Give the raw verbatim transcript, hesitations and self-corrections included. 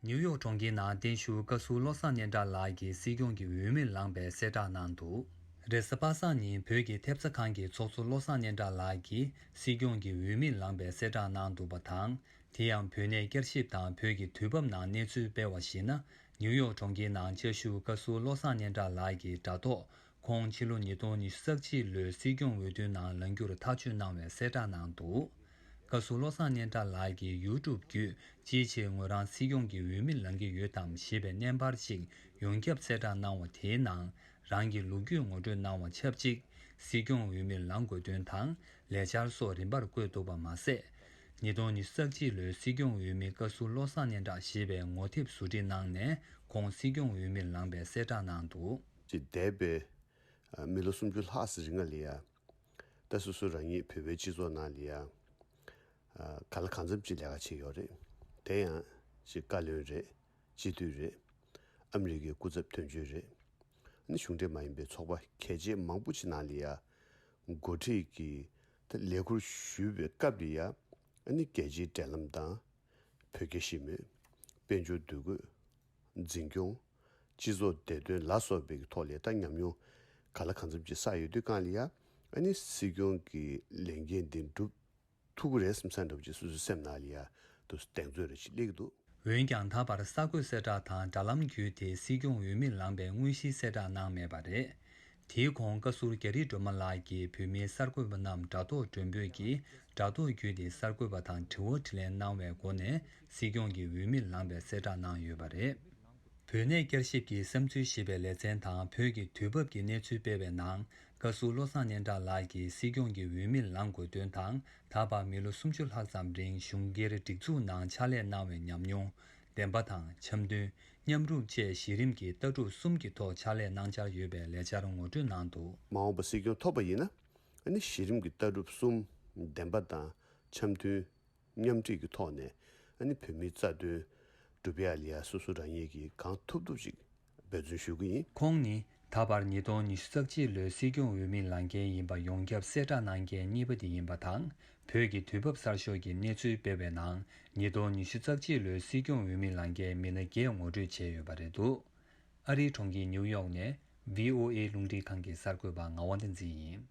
ནིའུ་ཡོག་གྲོང་ཁྱེར་ནང་བརྟན་བཞུགས་བཀའ་ཟུར་བློ་བཟང་སྙན་གྲགས་ལགས་ཀྱིས་སྲིད་སྐྱོང་གི་འོས་མིར་ལངས་པའི་གསལ་བསྒྲགས་གནང་འདུག་རེས་གཟའ་པ་སངས་ཉིན་བོད་ཀྱི་ཐེབས་རྩ་ཁང་གི་ཚོགས་གཙོ་བློ་བཟང་སྙན་གྲགས་ལགས་ཀྱིས་སྲིད་སྐྱོང་གི་འོས་མིར་ལངས་པའི་གསལ་བསྒྲགས་གནང་འདུག་པ་དང་། དེ་ཡང་བོད་གནས་བསྐྱར་ཞིབ་དང་བོད་ཀྱི་དུས་བབ་ནང་གནས་ཚུལ་སྤེལ་བར་གཞིགས་ན། ནིའུ་ཡོག་གྲོང་ཁྱེར་ནང་བཅའ་བཞུགས་བཀའ་ཟུར་བློ་བཟང་སྙན་གྲགས་ལགས་ཀྱི་དྲ་ཐོག་ཁོང་ཕྱི་ལོ་ཉིས་སྟོང་ཉི་ཤུ་རྩ་གཅིག་ལོའི་སྲིད་སྐྱོང་འོས་བསྡུའི་ནང་ལངས་རྒྱུར་ཐག་གཅོད་གནང་བའི་གསལ་བསྒྲགས་གནང་འདུག་བཀའ་ཟུར་བློ་བཟང་སྙན་གྲགས་ལགས་ཀྱིས་ཡུ་ཊུབ་བརྒྱུད་ཅིའི་ཕྱིར་ངོས་རང་སྲིད་སྐྱོང་གི་འོས་མིར་ལངས་ཀྱི་ཡོད་དམ་ཞེས་པའི་བརྙན་པར་ཅིག་ཡོངས་ཁྱབ་གསལ་བསྒྲགས་གནང་བ་དེའི་ནང་། རང་གི་ལོ་རྒྱུས་ངོ་སྤྲོད་གནང་བ་ཆབས་ཅིག་སྲིད་སྐྱོང་འོས་མིར་ལངས་དགོས་དོན་དང་ལས་འཆར་སོགས་རིམ་པར་བཀོད་འདུག་པ་མ་ཟད། ཉིས་སྟོང་ཉི་ཤུ་རྩ་གཅིག་ལོའི་སྲིད་སྐྱོང་འོས་མི་བཀའ་ཟུར་བློ་བཟང་སྙན་གྲགས་ཞེས་པའི་ངོ་དེབ་ཟུར་བྲིས་གནང་ནས་ཁོང་སྲིད་སྐྱོང་འོས་མིར་ལངས་པའི་གསལ་བསྒྲགས་གནང་འདུག་ཅེས་འདས་པའི་ཨ་མི་ལོ་སུམ་ཅུ་ལྷག་ཙམ་རིང་ལ་ཡ། ད་སོ་སོ་རང་ཉིད་བོད་པའི་སྤྱི་ཚོགས་ནང་ལ་ཡ། ཨ་ག་ལ་གང་འཚམ་ཅིག་ལས་ཀ་བྱས་ཡོད་རེད། དེ་ཡང་ཅིག་བཀའ་བློན་རེད། སྤྱི་འཐུས་རེད། ཨ་མི་རི་ཀའི་སྐུ་ཚབ་དོན་གཅོད་རེད། ཨ་ནི་གཞུང་འབྲེལ་མ་ཡིན་པའི་ཚོགས་པ་གལ་ཆེ་མང་པོ་ཅིག་ནང་ལ་ཡ། འགོ་ཁྲིད་ཀྱི་ད་ལས་ཁུར་ཞུས་པའི་སྐབས་ལ་ཡ། ཨ་ནི་རྒྱལ་སྤྱིའི་འབྲེལ་ལམ་དང་། བོད་རྒྱ་ཞི་མོལ། དཔལ་འབྱོར་འདུ་འགོད། འཛིན་སྐྱོང་། སྤྱི་ཚོགས་བདེ་དོན་ལ་སོགས་པའི་ཐོག་ལ་ད་ཉམས་མྱོང་ག་ལ་གང་འཚམ་ཅིག་བསགས་ཡོད་དུས་གང་ལ་ཡ། ཨ་ནི་སྲིད་སྐྱོང་གི་ལས་འགན་འདི་འགྲུབ་ཐུབ་ཀྱི་རེད་བསམ་ས་འདྲ་པོ་ཅིག་སོ་སོའི་སེམས་ནང་ལ་ཡ་དུ་གདེང་ཚོད་རེ་ཞིག་སླེབས་ཀྱི་འདུག་འོན་ཀྱང་ད་བར་གསར་འགོད་གསལ་བསྒྲགས་དང་དྲ་ལམ་བརྒྱུད་དེ་སྲིད་སྐྱོང་འོས་མིར་ལངས་པའི་དངོས་གཞིའི་གསལ་བསྒྲགས་གནང་མེད་པ་རེད། དེའི་གོང་བཀའ་ཟུར་རྒྱ་རི་སྒྲོལ་མ་ལགས་ཀྱིས་བོད་མིའི་གསར་འགོད་པ་རྣམས་དྲ་ཐོག་མགྲོན་འབོད་ཀྱིས་དྲ་ཐོག་བརྒྱུད་དེ་གསར་འགོད་པ་དང་དྲི་བ་དྲིས་ལན་གནང་བའི་སྒོ་ནས་སྲིད་སྐྱོང་གི་འོས་མིར་ལངས་པའི་གསལ་བསྒྲགས་གནང་ཡོད་པ་རེད། བོད་གནས་བསྐྱར་ཞིབ་ཀྱི་བསམ་ཚུལ་ཞེས་པའི་ལེ་ཚན་དང་བོད་ཀྱི་དུས་བབ་ཀྱི་གནས་ཚུལ་སྤེལ་བའི་ནང་། བཀའ་ཟུར་བློ་བཟང་སྙན་གྲགས་ལགས་ཀྱིས་སྲིད་སྐྱོང་གི་འོས་མིར་ལངས་དགོས་དོན་དང་། ད་བར་མི་ལོ་སུམ་ཅུ་ལྷག་ཙམ་རིང་གཞུང་སྒེར་སྒྲིག་འཛུགས་ནང་ཕྱག་ལས་གནང་བའི་ཉམས་མྱོང་། བདེན་པ་དང་འཆམ་མཐུན། མཉམ་རུབ་བཅས་གཞི་རིམ་གྱི་ལྟ་གྲུབ་གསུམ་གྱི་ཐོག་ཕྱག་ལས་གནང་འཆར་ཡོད་པའི་ལས་འཆར་ངོ་སྤྲོད་གནང་འདུག་མ་འོངས་པ་སྲིད་སྐྱོང་ཐོབ་པ་ཡིན་ན། ཨ་ནི་གཞི་རིམ་གྱི་ལྟ་གྲུབ་གསུམ། བདེན་པ་དང་འཆམ་མཐུན། མཉམ་འཁྲིད་ཀྱི་ཐོག་ནས་ཨ་ནི་བོད་མིའི་རྩ་དོན་སྒྲུབ་ཡ་ལ་ཡ་སོ་སོ་རང་ཉིད་ཀྱིས་གང་ཐུབ་ཐུབ་ཅིག་འབད་བརྩོན་ཞུ་གི་ཡིན། ཁོང་ནི་ད་བར་ཉིས་སྟོང་ཉི་ཤུ་རྩ་གཅིག་ལོའི་སྲིད་སྐྱོང་འོས་མིར་ལངས་མཁན་ཡིན་པ་ཡོངས་ཁྱབ་གསལ་བསྒྲགས་གནང་མཁན་གཉིས་པ་དེ་ཡིན་པ་དང་། བོད་ཀྱི་དུས་བབ་གསར་ཤོས་ཀྱི་གནས་ཚུལ་སྤེལ་བའི་ནང་། ཉིས་སྟོང་ཉི་ཤུ་རྩ་གཅིག་ལོའི་སྲིད་སྐྱོང་འོས་མིར་ལངས་མཁན་མི་སྣ་བརྒྱད་ངོ་སྤྲོད་བྱས་ཡོད་པ་རེད་འདུག་ཨ་རིའི་གྲོང་ཁྱེར་ནིའུ་ཡོག་ནས་བྷི་ཨོ་ཨེ་རླུང་འཕྲིན་ཁང་གི་གསར་འགོད་པ་ངག་དབང་བསྟན་འཛིན་ཡིན།